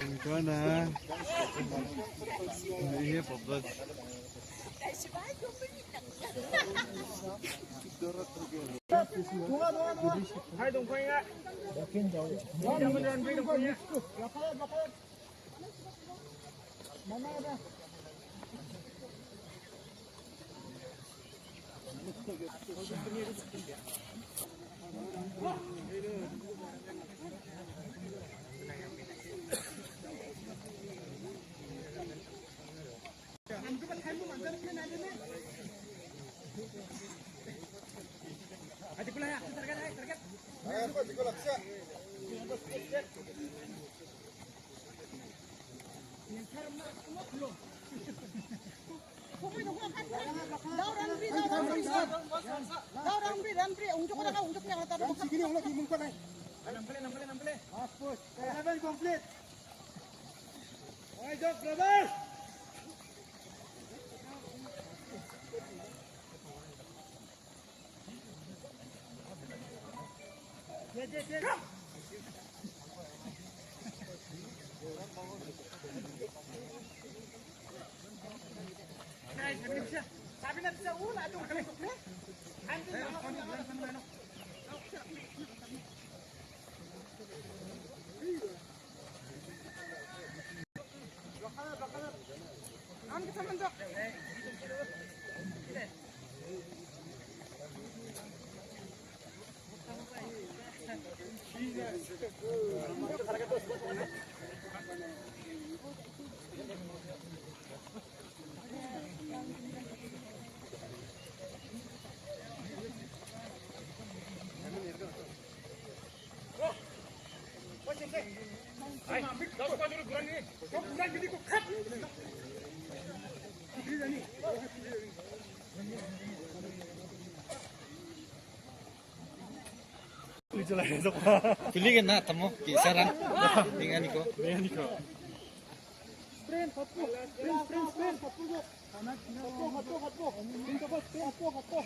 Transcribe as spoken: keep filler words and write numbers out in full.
Enjoy na. Ini pabas. Eleven complete. Rise up, brothers. Pili kan na tamo ki sarang. Dengan iko. Dengan iko. Sprint, hotpo. Sprint, sprint, sprint, hotpo. Hotpo, hotpo, hotpo. Sprint, hotpo, hotpo, hotpo.